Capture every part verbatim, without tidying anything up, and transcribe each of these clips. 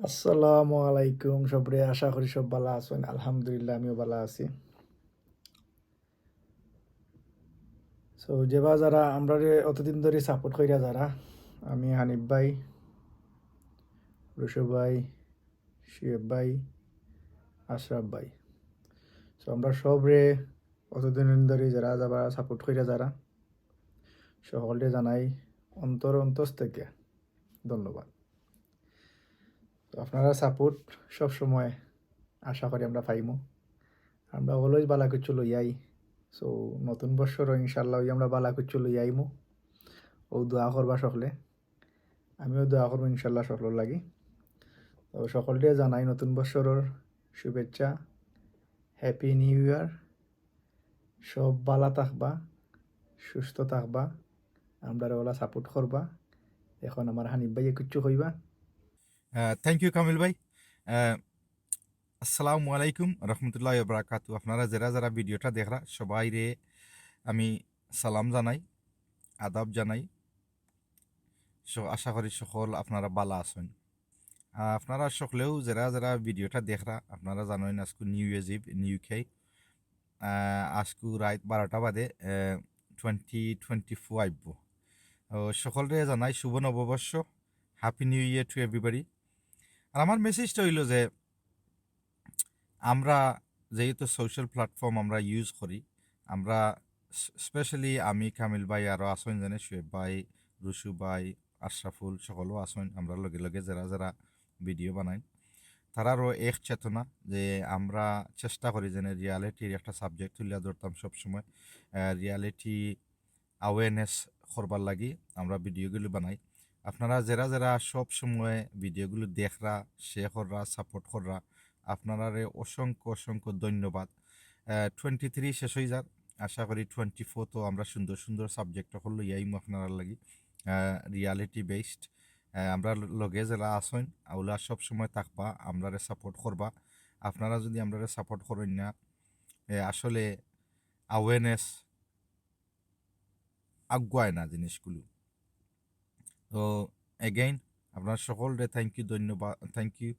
আসসালামু আলাইকুম সবরে, আশা করি সব ভালা আছইন। আলহামদুলিল্লাহ, আমিও ভালা আছি। So, যেবা যারা আমরারে অতদিন ধরি সাপোর্ট কইরা যারা, আমি হানিফ ভাই, রুশু ভাই, শুয়েব ভাই, আশরাফ ভাই, so আমরা সবরে অতদিন ধরি যারা যারা সাপোর্ট কইরা যারা, সকলরে জানাই অন্তর অন্তস থেকে ধন্যবাদ। তো আপনারা সাপোর্ট সব সময় আশা করি আমরা পাইমু। আমরা অলওয়েজ বালা কিছু লই আই। So, নতুন বছরও ইনশাল্লাহ ওই আমরা বালা কিছু লই আইমু। ও দোয়া করবা সকলে, আমিও দোয়া করবো ইনশাল্লাহ সকলর লাগি। তো সকলরে জানাই নতুন বছরর শুভেচ্ছা, হ্যাপি নিউ ইয়ার। সব বালা থাকবা, সুস্থ থাকবা, আমরারে ওলা সাপোর্ট করবা। এখন আমার হানিফ ভাইয়ে কিচ্ছু কইবা। থ্যাংক ইউ কামিল ভাই। আহ, আসসালামু আলাইকুম রহমতুল্লাহ বারাকাতু। আপনারা যারা যারা ভিডিওটা দেখরা সবাইরে আমি সালাম জানাই, আদাব জানাই। স- আশা করি সকল আপনারা বালা আছইন। আহ, আপনারা সকলেও যারা যারা ভিডিওটা দেখরা, আপনারা জানইন আজকু new year's eve in UK. আজকু রাইত বারোটা বাদে টোয়েন্টি টোয়েন্টি ফোর আইব। তো সকলরে জানাই শুভ নববর্ষ, happy new year to everybody. আর আমার মেসেজটা হইল যে আমরা যেহেতু সোশ্যাল প্ল্যাটফর্ম আমরা ইউজ করি, আমরা স্পেশালি আমি, কামিল ভাই, আরও আছইন যেনে শুয়েব ভাই, রুশু ভাই, আশরাফুল, সকলও আছইন, আমরা লগে লগে যারা যারা ভিডিও বানাই, তারারও এক চেতনা যে আমরা চেষ্টা করি যেন রিয়ালিটির একটা সাবজেক্ট তুলিয়া ধরতাম সবসময়, রিয়ালিটি অ্যাওয়ারনেস করবার লাগি আমরা ভিডিওগুলো বানাই। আপনারা যারা যারা সব সময় ভিডিওগুলো দেখরা, শেয়ার কররা, সাপোর্ট কররা, আপনারারে অসংখ্য অসংখ্য ধন্যবাদ। টোয়েন্টি থ্রি শেষ হয়ে যার, আশা করি টোয়েন্টি ফোর তো আমরা সুন্দর সুন্দর সাবজেক্ট হল লইয়াইমু আপনারার লাগি, রিয়ালিটি বেসড। আমরা লগে যারা আছইন, ওলা সব সময় থাকবা, আমরারে সাপোর্ট করবা। আপনারা যদি আমরারে সাপোর্ট করেন না, এ, আসলে অ্যাওয়ারনেস আগুয়ায় না জিনিসগুলো। তো এগেইন আপনারা সকলরে থ্যাংক ইউ, ধন্যবাদ, থ্যাংক ইউ।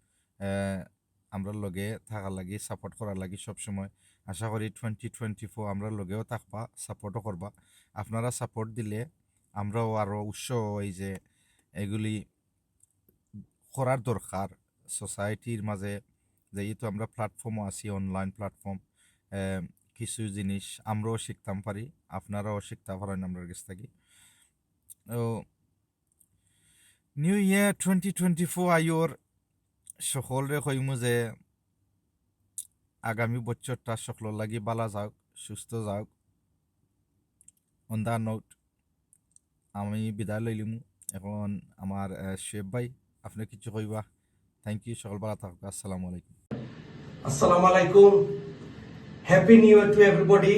আমরা লগে থাকার লাগি, সাপোর্ট করার লাগি সব সময়। আশা করি টোয়েন্টি টোয়েন্টি ফোর আমরা লগেও থাকবা, সাপোর্টও করবা। আপনারা সাপোর্ট দিলে আমরাও আরও উৎসাহ হই যে এগুলি করার দরকার সোসাইটির মাঝে। যেহেতু আমরা প্ল্যাটফর্মও আছি, অনলাইন প্ল্যাটফর্ম, কিছু জিনিস আমরাও শিখতাম পারি, আপনারাও শিখতা পারেন আমরার কাছ থাকি। তো new year twenty twenty four আইওর সকলরে কইমু যে আগামী বছরটা সকলর লাগি বালা যাউক, সুস্থ যাউক। অন দ্য নোট আমি বিদায় লইলিমু। এখন আমার আহ, শুয়েব ভাই, আপনি কিছু কইবা? থ্যাংক ইউ, সকল বালা থাকুক। আসসালামু আলাইকুম। আসসালামু আলাইকুম। Happy new year to everybody.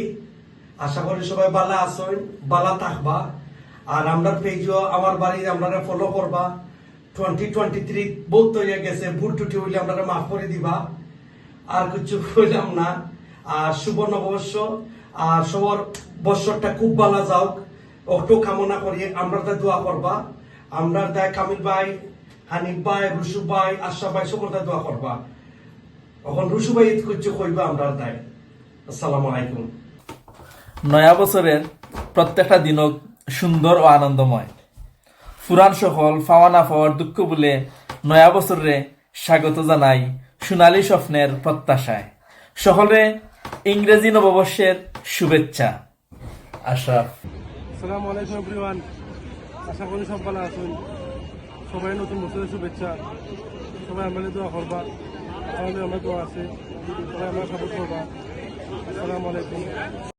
আশা করি সবাই বালা আছইন, বালা থাকবা। আর আমরার পেজও আমার বাড়ি, আমরারে ফলো করবা। টোয়েন্টি টোয়েন্টি থ্রি বহুত হইয়া গেছে, ভুল ত্রুটি হইলে আমরারে মাফ করে দিবা। আর কিছু কইলাম না। আর শুভ নববর্ষ, আর সবার বছরটা খুব বালা যাউক, অটাউ কামনা করি। আমরার দায় দোয়া করবা, আমরার দায় কামিল ভাই, হানিফ ভাই, রুশু ভাই, আশরাফ ভাই, সকলর দায় দোয়া করবা। এখন রুশু ভাই কিছু কইবা আমরার দায়। আসসালামু আলাইকুম। নয়া বছরের প্রত্যেকটা দিনও সুন্দর ও আনন্দময়। ফুরান সকল ফাওয়া না ফাওয়ার দুঃখ ভুলে নয়া বছররে স্বাগত জানাই সোনালী স্বপ্নের প্রত্যাশায়। সকলরে ইংরেজি নববর্ষের শুভেচ্ছা। আশরাফ। আসসালামু আলাইকুম এভরিওয়ান। আশা করি সব বালা আছইন। সবাই নতুন বছরের শুভেচ্ছা। সবাই আমরারে দোয়া করবা। সবাই আমরা দোয়া আছে। সবাই আমরা সাপোর্ট করবা। আসসালামু আলাইকুম।